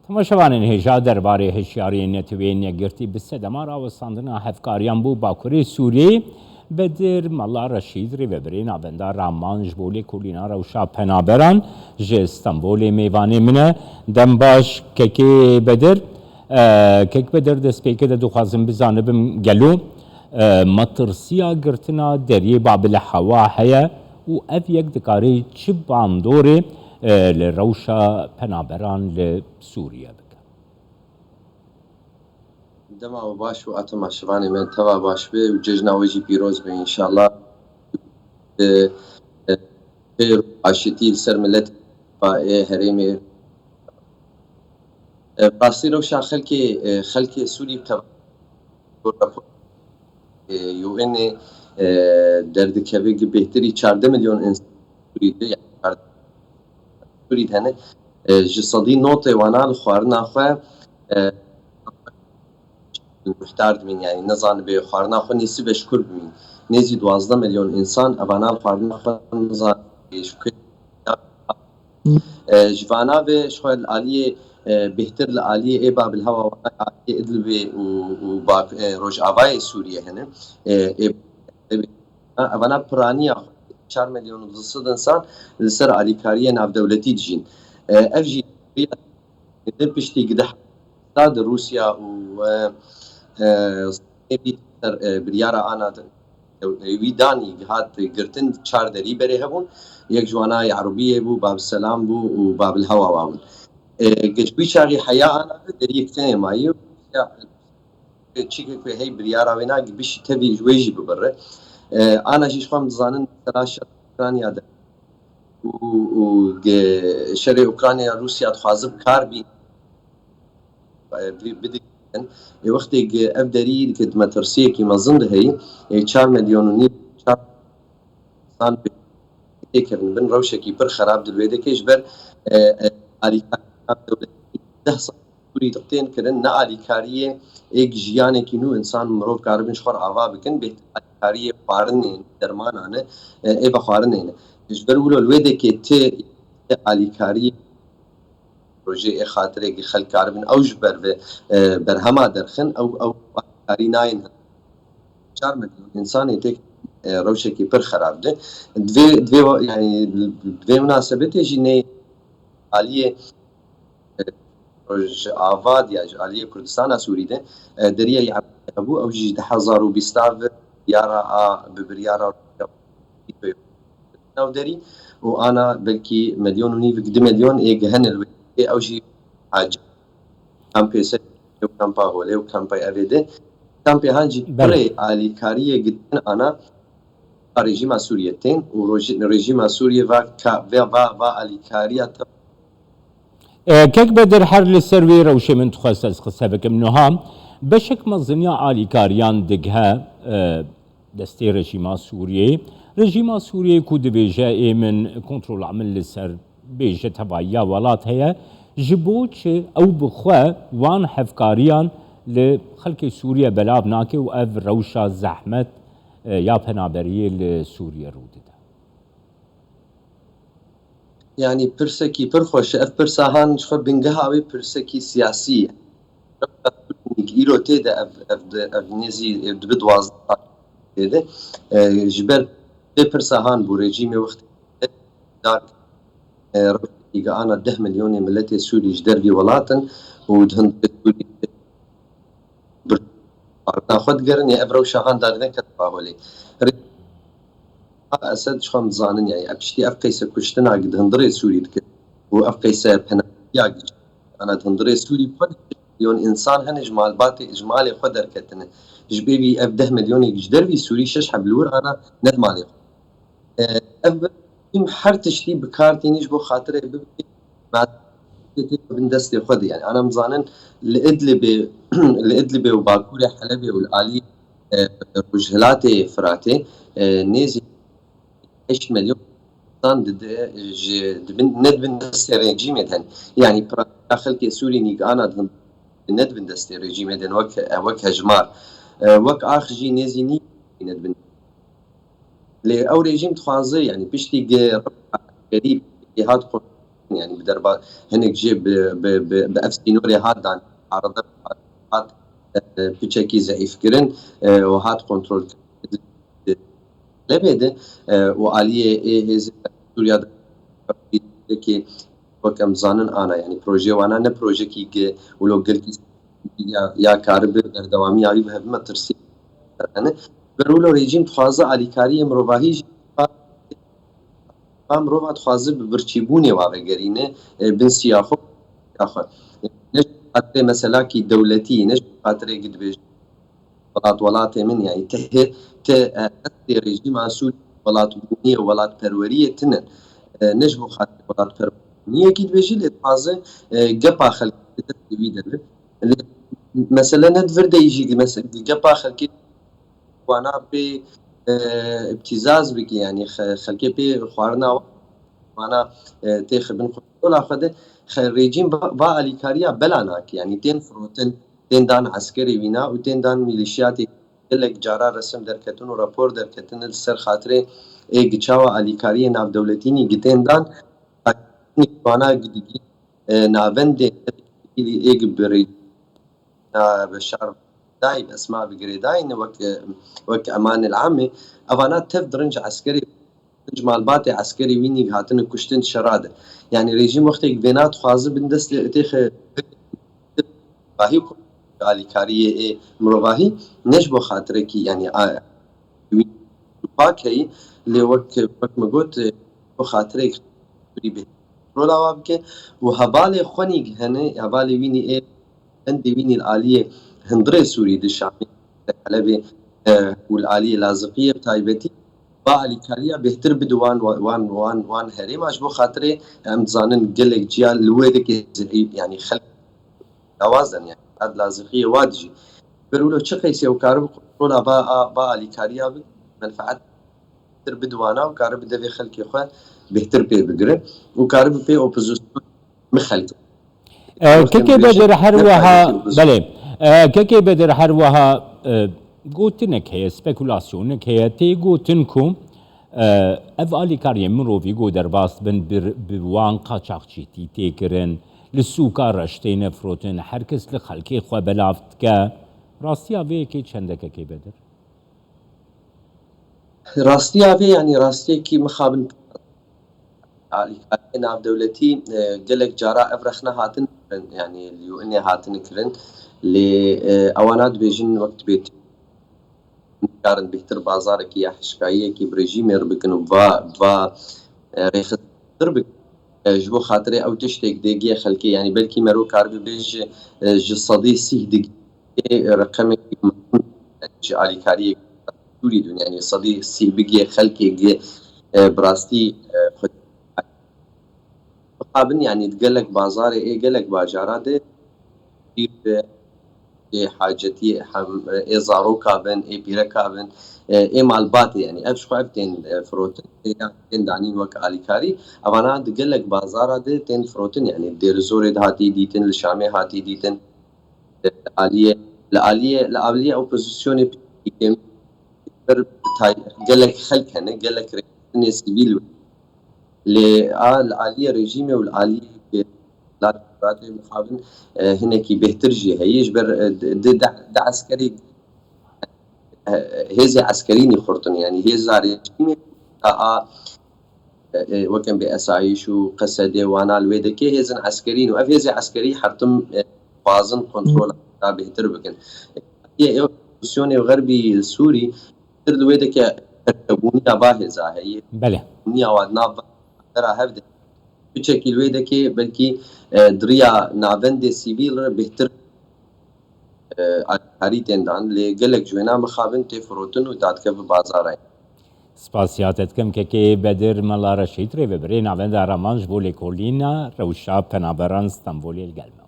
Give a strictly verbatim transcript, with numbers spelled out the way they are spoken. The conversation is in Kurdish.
Temaşevanên hêja derbarê hişyariyên Neteweyên Yekgirtî bi sedema rawestandina hevkariyan bo Bakurê Sûriyeyê, Bedir Mela Reşîd, rêvebirê navenda raman ji bo lêkolîna rewşa penaberan ji Stenbolê mêvanê min e. Dem baş, kekê Bedir. E, kek Bedir, destpêkê de dixwazim bizanibim gelo, e, metirsiya girtina deriyê Babil Hewa heye û ev yek dikare çi bandorê, e, li rewşa penaberan li Sûriye bike? Dema we baş û a temaşevanê me teva baş be û cejna we jî pîroz be înşallah. E, e, xêr û aşitî li ser milet ê herêmê. E, rastî rewşa xelkê, e, xelkê Sûrî tev-, e, U N ê, e, derdikeve ki bêhtirî çardeh milyon însan Sûrî de, yani çardeh Sûrî de hene, e, ji sedî notê wana li xwarina xwe, e, muhtar dimîn, yani nizanibê xwarina xwe nîsî veşkur bimîn. Nêzî duwazdeh milyon însan evana li xwarina xwe nizanibê ji ku, e, ji vana ve ji xwe li aliyê, e, bêhtir li aliyê ê Babil Hewa wana aliyê Idlibê û, û Bak-, e, Rojavayê Sûriye hene. E, ê, ê, evana piraniya xwe çar milyon û du sed însan li ser alîkariyê navdewletî dijîn. E, ev jî Di piştî gidih di Rûsya û, e, e, ser, e, biryara ana de, e, wî danî hat girtin, çar derî berê hebûn. Yek ji wana Yarûbiyê bû, Bab Selam bû û Babil Hewa wa bûn. E, ji wî çaxî heya ana de deriyek tenê mayî û ya, çîkek wê hey biryara wê na bişî tevî ji wê jî bibire. E, ana jî ji xwe em dizanin mesela şer Ukrayna de û, û ge-, şerê Ukrayna ya Rûsya dixwaze bi kar bî, e, bi-, bidikin. Ê wextê ge-, ev derî ke di metirsiyekî mezin de heyî, ê çar milyon û nîv, çar insan têkevin bin rewşekî pir xerab di wê de ke ji ber, e, e, alîkariya dewletî deh sal Sûrî de tên kirin, ne alîkariyê êk jiyanekî nû însan mirov karibin ji xwe re ava bikin, bêhtir alîkariyê xwarinê, dermanan e, e, ê vexwarinê ne. Ji ber wilo li wê dekê tê, tê alîkariyê rojê ê xatirê ki xelk karibin ew ji ber ve, e, berhema derxin, ew, ew alîkarî nayên. Çar milyon însanê têk, e, rewşekî pir xerab de. Divê, divê wa-, yani, divê minasebetê jî nê aliyê, e, Rojava de ya ji aliyê Kurdistana Sûrî de, e, deriyê Yemenê hebû, ew jî ji du hezar û bîst a ve biryara a, bi biryara nav derî û ana belkî milyon û nîvik, du milyon ê gihene li wê, ew jî acil. Kampê ser û kampa holê û kampa evê de. Kampê han jî Belê. Pirê alîkariyê gitin ana a rejîma Sûriyê tên û rojî-, rejîma Sûriyê va ka-, ve va, va alîkariya te- E, Kek Bedir, her li ser wê rewşê min dixwest ez qise bikim. Niha beşek mezin ya alîkariyan digihe, e, destê rejîma Sûriyeyê. Rejîma Sûriyeyê ku dibêje ê min kontrola min li ser bêje tevahiya welat heye, ji bo çi ew bi xwe wan hevkariyan li xelkê Sûriye belav nake û ev rewşa zehmet, e, ya penaberiyê li Sûriye rû dide? Yanî pirsekî pir xweş e. Ev pirsa han ji xwe bingeha wê pirsekî siyasî ye. Rewşa Sûriyê îro tê de ev, ev, ev nêzî, ev dibe duwazdeh sal tê de. E, ji ber vê pirsa han bû rejîmê wextê dar, e, rewşekî ana deh milyonê miletê Sûrî ji dervî welat in û di hundirê Sûrî bi xwarina xwe digerin, ya ev rewşa han dar neket holê. Rê-, Esed ji xwe em dizanin, yani ev piştî ev qeyse kuştina di hundirê Sûrî dikir û ev qeyse penabeya ana di hundirê Sûrî bi xwe dikir. Milyon însan hene ji malbatê, ji malê xwe derketine. Ji bê wî ev deh milyonê ji dervî Sûrî şeş heb li wir ana ne di malê xwe. E, ev rejîm her tiştî bi kar tînî ji bo xatirê bibê, ma-, tê bin destê xwe de. Yani, ana em zanin li Idlibê, li Idlibê û Bakurê Helebê û li alî, e, Rojhilatê Firatê, e, nêzî heşt milyon insan di, di, ji, di bin, ne di bin destê rejîmê de hene. Yani, piraniya xelkê Sûrî nîgana di ne di bin destê rejîmê de wek, wek hejmar. E, wek ax jî nêzî nî ne di bin. Lê ew rejîm dixwaze, yani piştî ge-, gerî hat xwe yani bi derba hinek jê bi, bi, bi, bi ev sînorê hat dan, arada hat, e, piçekî zeîfkirin, e, û hat kontrolkirin. Lebê de, e, û aliyê ê hêzê Sûriya de ki wek em zanin ana, yani proje wana ne projekî ge û lo gelkî ya, ya karibi berdewamiya wî bi hev metirsî. Yani, ber wilo rejîm dixwaze alîkariyê mirovahî jî va mirova dixwaze bi birçîbûnê wa vegerîne, e, bin siya xwe, ya xwe. Ne ji xatirê meselakî dewletî, ne ji xatirê gidbêj welat welatê min, yani te, te, e, destê rejîma Sûrî welatbûniyê û welatperweriyê tine. E, ne ji bo xatirê welatperweriyekî dibêjî, lê dixwaze, e, gepa xelkê destê wî de be. Lê mesele ne di vir de yî jî, mes-, gepa xelkê wana pê, e, îbtîzaz bike, yani xe-, xelkê pê xwarina wana, e, tê xibin kontrola xwe de, xe-, rejîm va, va alîkariya bela nake, yani tên firotin, tên dan eskerê wîna û tên dan mîlîşiyatê gelek cara resim derketin û rapor derketin li ser xatirê ê giçawa alîkariyê navdewletînî gitên dan, wana gidigî, e, navendê ê gi birî na Beşar dayî, Esma bi girêdayî ne wek, e, wek emanil amê, evana tev dirinc eskerî, dirinc malbatê eskerî wînî hatine kuştin şera de. Yani rejîm wextê vêna dixwaze bin dest têxe bahî ku alîkariyê ê mirovahî ne ji bo xatirekî, yani a, wî pak heyî, lê wek, wek min got, e, bo xatirek Sûrî bê rola wa bike û hevalê xwenî hene, hevalê wînî ê endê wînî li aliyê hundirê Sûrî di Şamê, Helebê, e, û li aliyê Laziqiyê bi taybetî ba alîkariya bêhtir bide wan, wan, wan, wan herêma ji bo xatirê em dizanin gelek ciya li wê dike zehî, yani xelk dawaz den, yani ad Laziqiyê wa dijî. Ber wilo çi qeysê ew karib kontrola ba, a, ba alîkariya bi menfaet bêhtir bide wana û karibe devê xelkê xwe bêhtir pê bigire û karibe pê opozîsyon mixelke. E, Wextê Kekê Bedir her wiha, belê. E, Kekê Bedir her wiha, e, gotinek heye, spekulasyonek heye, tê gotin ku, e, ev alîkariyên mirovî ku derbas bin bir, bi wan qaçaxçîtî tê kirin, li sûka reş têne firotin, her kes li xelkê xwe belav dike. Rastiya vê yekê çend e Kekê Bedir? Rastiya vê, yani rastiyekî mixabin alîkariyê navdewletî, e, gelek cara ev rexne hatin kirin, yani li U N'ê hatin kirin, lê, e, ewana dibêjin wek dibêt nikarin bêhtir bazarekî ya hişkayiyekî bi rejîmê re bikin û va, va, e, rêxistir bikin. E, ji bo xatirê ew tiştek dêgiye xelkê, yani belkî mero karibe bêje, e, ji sedî sîh digê reqemekî mezin, yani ji alîkariyê Sûrî dûn, yani sedî sîh bigê xelkê gi, e, bi rastî, e, xwe mixabin, yani di gelek bazarê ê gelek bajara de, ê hacetî, hem, e, ê zaroka bin, ê pîreka bin, e, ê malbatê, yani ev ji xwe ev tên, e, firotin, ê yan tên danîn wek alîkarî, evana di gelek bazara de tên firotin, yani Dêrizorê de hatî dîtin, li Şamê hatî dîtin, e, li aliyê, li aliyê, li aliyê opozisyonê pêk gelek xelk hene, gelek rêxistinê sivîl. Lê a li aliyê rejîmê û li aliyê Lat Demokratê mixabin, e, hinekî bêhtir jî heye. Ji ber, e, di, di, di, di eskerî, e, hêzê eskerî nî xurtin, yani hêza rejîmê a, a, e, e, wek em bê esayîş û qesedê wana li wê dike hêzin eskerî û ev hêzê eskerî hertim, e, xwazin kontrola da bêhtir bikin. Yê ew opozîsyonê xerbî Sûrî tir li wê dike perçebûniya va hêza heye. Belê. Bûniya wa di nav va dera hev de piçekî li wê dike belkî, e, di riya navendê sivîl re bêhtir, e, alîkarî tên dan, lê gelek ji wêna mixabin tê firotin û dadikeve bazarê. Spasiya te dikim Kekê Bedir Mela Reşîd, rêvebirê navenda Raman ji bo lêkolîna rewşa penaberan Stenbolê li gel me.